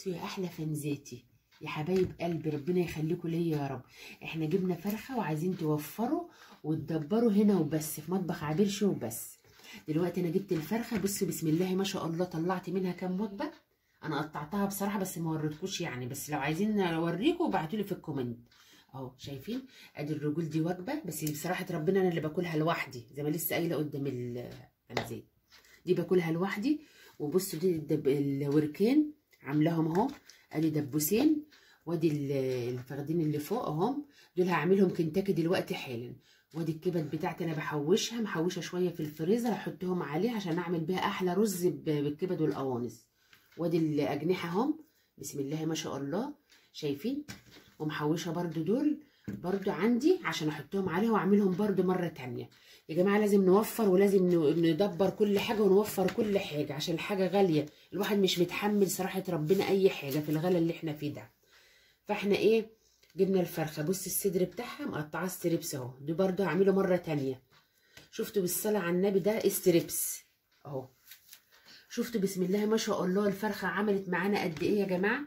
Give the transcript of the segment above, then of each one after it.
يا احلى فنزاتي يا حبايب قلبي، ربنا يخليكم ليا يا رب. احنا جبنا فرخة وعايزين توفروا وتدبروا هنا وبس في مطبخ عبير شو وبس. دلوقتي انا جبت الفرخه، بصوا بسم الله ما شاء الله طلعت منها كام وجبة. انا قطعتها بصراحة بس ما وريتكوش يعني، بس لو عايزين اوريكم ابعتولي في ال comment. اهو شايفين ادي الرجول دي وجبة، بس بصراحة ربنا انا اللي باكلها لوحدي زي ما لسه قايله قدام الفنزات، دي باكلها لوحدي. وبصوا دي الوركين عاملاهم اهو، ادي دبوسين وادي الفخدين اللي فوق اهم، دول هعملهم كنتاكي دلوقتي حالا. وادي الكبد بتاعتي انا بحوشها، محوشه شوية في الفريزر هحطهم عليه عشان اعمل بيها احلى رز بالكبد والقوانص. وادي الاجنحة اهم بسم الله ما شاء الله شايفين، ومحوشه برده دول برده عندي عشان احطهم عليه واعملهم برده مرة تانية. يا جماعة لازم نوفر ولازم ندبر كل حاجة ونوفر كل حاجة عشان الحاجة غالية، الواحد مش متحمل صراحة ربنا اي حاجة في الغلا اللي احنا فيه ده. فاحنا ايه جبنا الفرخه، بص الصدر بتاعها مقطعاه strips اهو، دي برده هعمله مرة تانية. شفتوا بالصلاة على النبي ده strips اهو، شفتوا بسم الله ما شاء الله الفرخه عملت معانا قد ايه يا جماعة.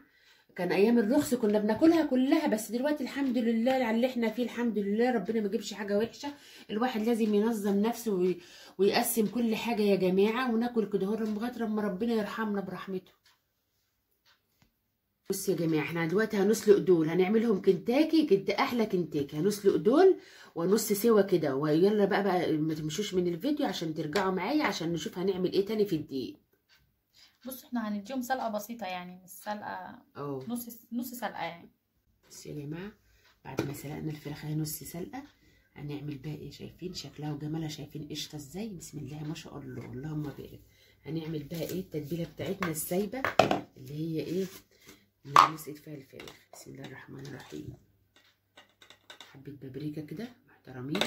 كان ايام الرخص كنا بناكلها كلها، بس دلوقتي الحمد لله على اللي احنا فيه، الحمد لله ربنا ما يجيبش حاجة وحشة. الواحد لازم ينظم نفسه ويقسم كل حاجة يا جماعة، وناكل كده هو لغاية لما ربنا يرحمنا برحمته. بصوا يا جماعة احنا دلوقتي هنسلق دول، هنعملهم كنتاكي، كنت احلى كنتاكي. هنسلق دول ونص سوا كده، ويلا بقى ما تمشوش من الفيديو عشان ترجعوا معايا عشان نشوف هنعمل ايه تاني في الدقيق. بصوا احنا هنديهم سلقه بسيطة يعني، مش سلقه نص سلقه يعني. بصوا يا جماعة بعد ما سلقنا الفراخ نص سلقه هنعمل بقى ايه، شايفين شكلها وجمالها، شايفين قشطه ازاي بسم الله ما شاء الله اللهم بارك. هنعمل بقى ايه التتبيله بتاعتنا السايبه اللي هي ايه اللي هنسقط فيها الفراخ. بسم الله الرحمن الرحيم. حبه بابريكا كده محترمين،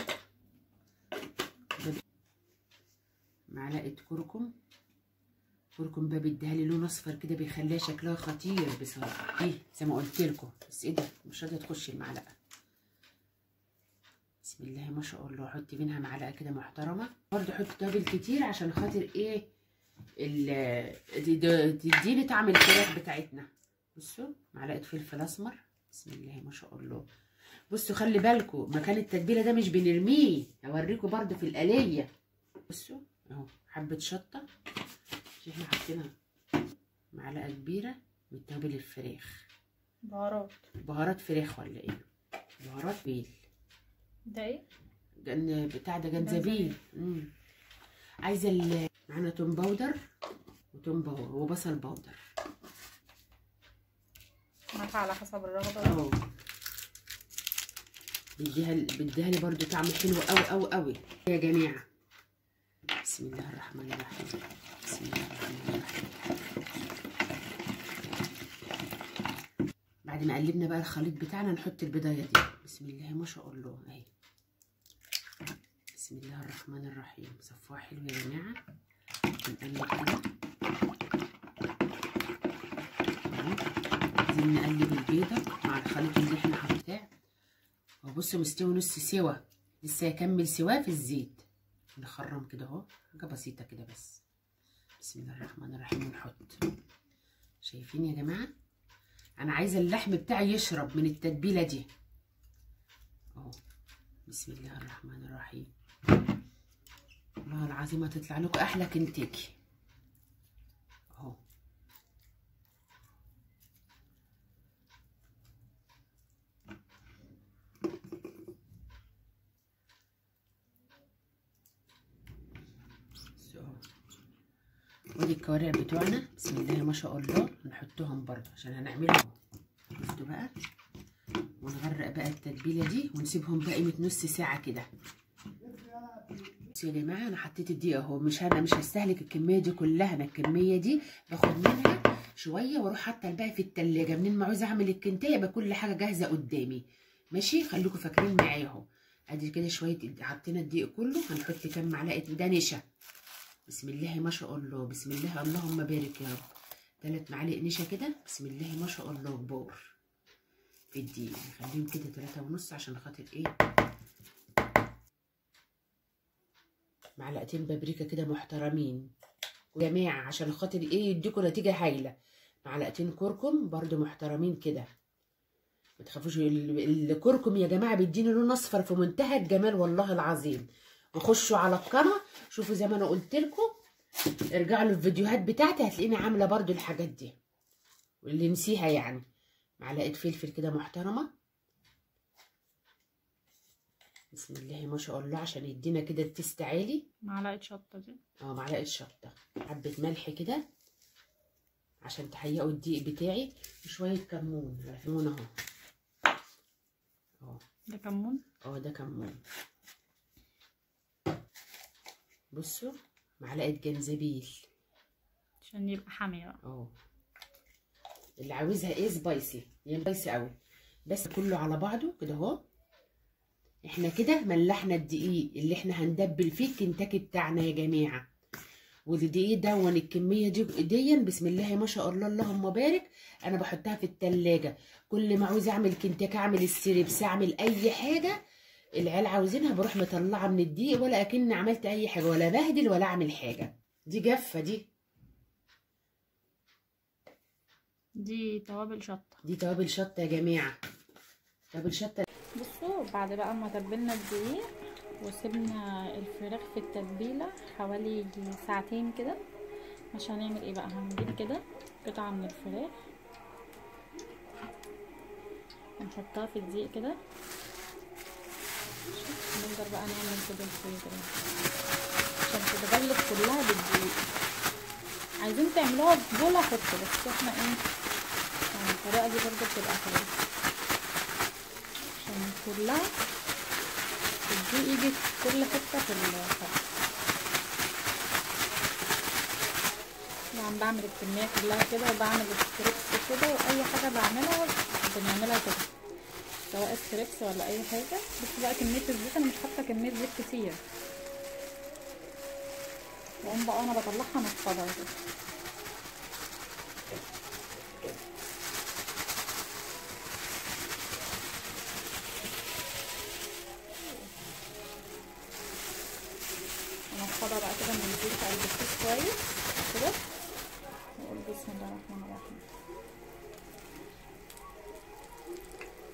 معلقه كركم، كركم بقى بيديها لي لون اصفر كده بيخليها شكلها خطير بصراحة. ايه زي ما قلت لكم، بس ايه ده مش راضية تخش المعلقة. بسم الله ما شاء الله. حطي منها معلقه كده محترمه، برضه حطي توابل كتير عشان خاطر ايه تديني طعم الفراخ بتاعتنا. بصوا معلقه فلفل اسمر بسم الله ما شاء الله. بصوا خلي بالكم مكان التتبيله ده مش بنرميه، هوريكم برضه في القليه. بصوا اهو حبه شطه احنا حاطينها، معلقه كبيرة من توابل الفراخ، بهارات فراخ ولا ايه، بهارات بيل ده ايه بتاع ده جنزبيل. عايزه معانا توم powder وتوم powder وبصل powder، ملح على حسب الرغبة. اه بيديها لي برده طعم حلو قوي قوي قوي يا جماعة. بسم الله الرحمن الرحيم، بسم الله الرحمن الرحيم. بعد ما قلبنا بقى الخليط بتاعنا نحط البضايه دي بسم الله ما شاء الله اهي. بسم الله الرحمن الرحيم. صفوها حلو يا جماعة، نقلب كده اهو. عايزين نقلب البيضة مع الخليط اللي احنا حطيناه. وبصوا مستوي نص سوا، لسه هيكمل سواه في الزيت. نخرم كده اهو حاجة بسيطة كده بس. بسم الله الرحمن الرحيم. ونحط، شايفين يا جماعة انا عايزه اللحم بتاعي يشرب من التتبيله دي اهو. بسم الله الرحمن الرحيم. والله العظيم هتطلع لكم احلى كنتاكي اهو. ودي الكوارع بتوعنا بسم الله ما شاء الله نحطهم برضه عشان هنعملهم. شفتوا بقى، ونغرق بقى التتبيله دي ونسيبهم بقى قيمة نص ساعة كده. بصوا يا جماعة انا حطيت الدقيق اهو، مش انا مش هستهلك الكمية دي كلها، انا الكمية دي باخد منها شوية واروح حاطه الباقي في التلاجة. منين ما عاوزه اعمل الكنتايه يبقى كل حاجة جاهزة قدامي. ماشي خليكم فاكرين معايا اهو. ادي كده شوية حطينا الدقيق كله، هنحط كام معلقه ده نشا بسم الله ما شاء الله، بسم الله اللهم بارك يا رب. 3 معالق نشا كده بسم الله ما شاء الله كبار في الدقيق، نخليهم كده 3.5 عشان خاطر ايه. معلقتين بابريكا كده محترمين يا جماعة عشان خاطر ايه يديكوا نتيجة هايلة. معلقتين كركم برضو محترمين كده، ما تخافوش. الكركم يا جماعة بيديني لون اصفر في منتهى الجمال والله العظيم. وخشوا على القناة شوفوا زي ما انا قلت لكم، ارجعوا للفيديوهات بتاعتي هتلاقيني عامله برضو الحاجات دي واللي نسيها يعني. معلقه فلفل كده محترمه، بسم الله ما شاء الله، عشان يدينا كده ال taste عالي. معلقه شطه دي، معلقه شطه، حبه ملح كده عشان تحيقوا الدقيق بتاعي، وشوية كمون، كمون اهو. ده كمون، ده كمون. بصوا معلقه جنزبيل عشان يبقى حامي بقى. اللي عاوزها ايه spicy، يعني spicy قوي، بس كله على بعضه كده اهو. احنا كده ملحنا الدقيق اللي احنا هندبل فيه الكنتاكي بتاعنا يا جماعة. والدقيق دون الكمية دي بسم الله ما شاء الله اللهم بارك، انا بحطها في التلاجة، كل ما عاوز اعمل كنتاكي، اعمل ال strips، اعمل اي حاجة العيال عاوزينها، بروح مطلعه من الدقيق ولا اكن عملت اي حاجة، ولا بهدل ولا اعمل حاجة. دي جافة، دي توابل شطه، دي توابل شطه يا جماعة، توابل شطه. بصوا بعد بقى ما تبلنا الدقيق وسيبنا الفراخ في التتبيله حوالي ساعتين كده، عشان هنعمل ايه بقى؟ هنجيب كده قطعه من الفراخ ونحطها في الدقيق كده، نقدر بقى نعمل كده كده عشان تتغلف كلها بالدقيق. عايزين تعملوها في بوله حطوا، بس احنا ايه يعني الطريقة دي برضه بتبقى حلوة عشان كلها الدقيق يجي في كل حتة في الفرن. طبعا بعمل الكمية كلها كده، وبعمل ال strips كده، واي حاجة بعملها بنعملها كده، سواء strips ولا اي حاجة. بس بقى كمية الزيت انا مش حاطه كمية زيت كتير، واقوم بقى انا بطلعها نفضها كده. نفضها بقى كده من الزيت على البسيط كويس كده، واقول بسم الله الرحمن الرحيم.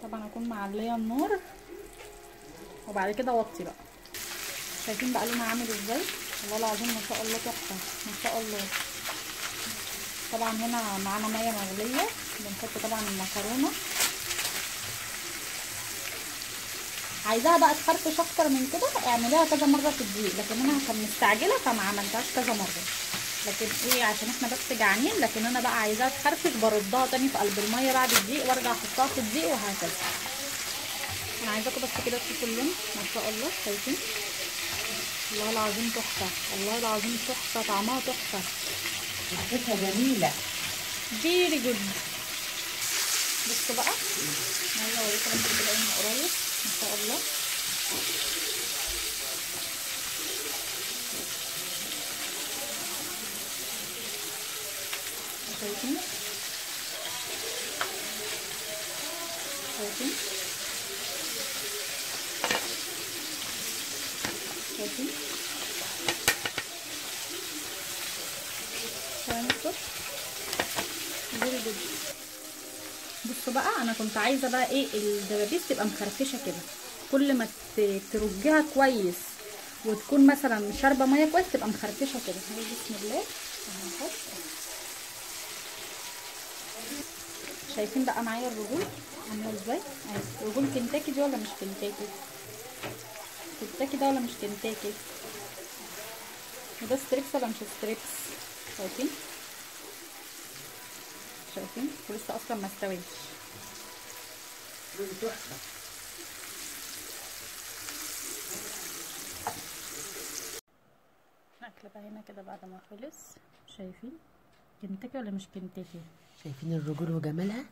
طبعا اكون معليه النار، وبعد كده اوطي بقى. شايفين بقى لونها عامل ازاي؟ والله العظيم ما شاء الله تحفة ما شاء الله. طبعا هنا معانا مية مغليه، بنحط طبعا المكرونه. عايزاها بقى تخرفش اكتر من كده اعمليها كذا مرة في الدقيق، لكن انا عشان مستعجلة فما عملتهاش كذا مرة، لكن ايه عشان احنا بس جعانين. لكن انا بقى عايزاها تخرفش بردها تاني في قلب المية بعد الدقيق، وارجع احطها في الدقيق وهكذا. انا عايزاكم بس كده تشوفوا اللون ما شاء الله، شايفين؟ والله العظيم تحفة، والله العظيم تحفة، طعمها تحفة، ريحتها جميلة، very good. بصوا بقى يلا اوريكم بس كده من قريب ما شاء الله. شايفين؟ شايفين؟ شايفين؟ تمام الصوت very good. بصوا بقى انا كنت عايزه بقى ايه الدبابيس تبقى مخرفشه كده، كل ما ترجيها كويس وتكون مثلا شاربه مية كويس تبقى مخرفشه كده. بسم الله هنحط. شايفين بقى معايا الرجول عامله ازاي؟ اهي رجول كنتاكي دي ولا مش كنتاكي؟ كنتاكي ده ولا مش كنتاكي؟ وده strips ولا مش strips؟ شايفين؟ شايفين؟ ولسه اصلا ما استويش. تحفة. الاكل بقى هنا كده بعد ما خلص. شايفين كنتاكي ولا مش كنتاكي؟ شايفين الرجول وجمالها؟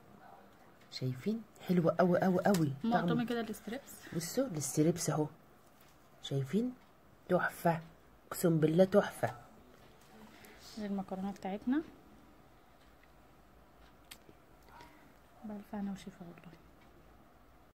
شايفين؟ حلوة قوي قوي قوي. مقطومه كده ال strips. بصوا ال strips اهو، شايفين؟ تحفة، اقسم بالله تحفة. المكرونه بتاعتنا بألف هنا وشفا والله.